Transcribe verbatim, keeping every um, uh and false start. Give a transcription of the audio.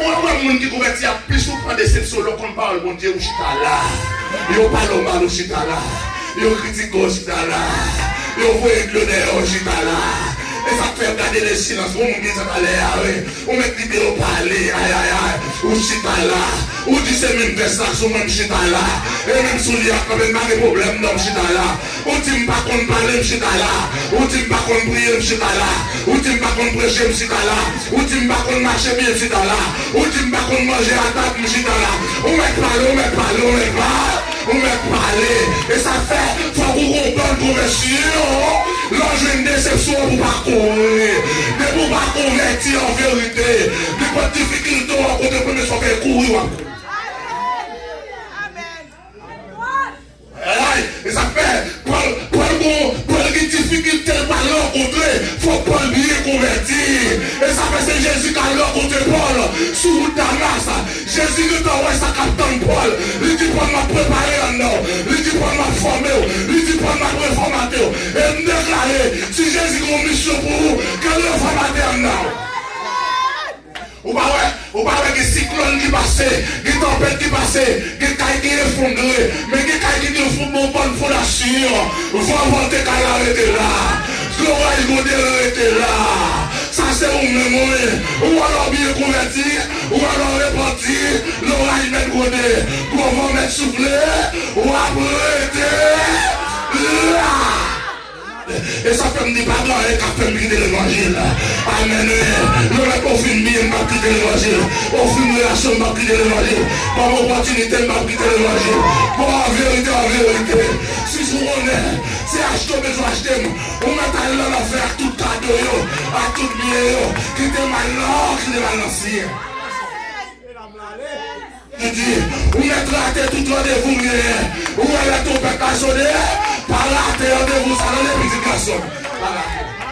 Ou wè moun ki konvèti ap plis ou pran desepsyon lè w konn pawòl Bondye, ou chita la. Yo pale w mal, ou chita la. Yo kritike w, ou chita la. Yo voye dlo dèyè w, ou chita la. E sa k fè gade le silans. Gon moun ki di sa talè a, wi. Ou mèt kite yo pale, ayayay. Ou chita la. Ou di se menm vès la sou mwen, m chita la. E menm soulye a kanpe, m pa gen pwoblèm non, m chita la. Ou di m pa konn pale, m chita la. Ou di m pa konn priye, m chita la. Ou di m pa konn preche, m chita la. Ou di m pa konn mache byen, m chita la. Ou di m pa konn manje a tab, m chita la. Ou mèt pale, ou mèt pale, ou mèt pale, ou mèt pale. E sa fè, fòk ou gon bòn konvèsyon. Lè w jwenn desepsyon, pou w pa kouri. Depi w pa konvèti an verite, nenpòt difikilte w rankontre, premye sa w fè, kouri w ap kouri. Ay, e sa k fè, Pòl, Pòl gon, Pòl gen difikilte l pral rankontre, fòk Pòl byen konvèti. E sa fè se Jezi k al rankontre Pòl sou wout Damas. Jezi gentan wè sa k ap tann Pòl. Li di Pòl, "M ap prepare anndan w." Li di Pòl, "M ap fòme w." Li di Pòl, "M ap refòmate w." E m deklare, si Jezi gen yon misyon pou ou, ke l refòmate anndan w. Ou pa wè, ou pa wè gen siklòn ki pase, gen tanpèt ki pase, gen kay ki efondre, men gen kay ki gen fon, bon, bòn fondasyon. Van vante kay la rete la. Loraj gode l rete la. Sa se ou menm, wi. Ou wè lè w byen konvèti, ou wè lè w repanti, loraj mèt gode, gwo van mèt soufle, w ap rete la. E sa fè m di pa gen anyen k ap fè m kite levanjil. Amèn, wi. Lè w wè ke w fin byen, m p ap kite levanjil. Ou fin relasyon, m p ap kite levanjil. Ban m opòtinite, m p ap kite levanjil. Bon, an verite, an verite, si w konnen se achte w bezwen achte m, ou mèt al nan lanfè ak tout kado yo, ak tout byen yo. Kite m al nan, kite m al nan syen. Li di, ou mèt rate tout randevou m genyen. Ou wè lè twonpèt la sone, pa rate randevou sa non, pitit gason m. Pa rate.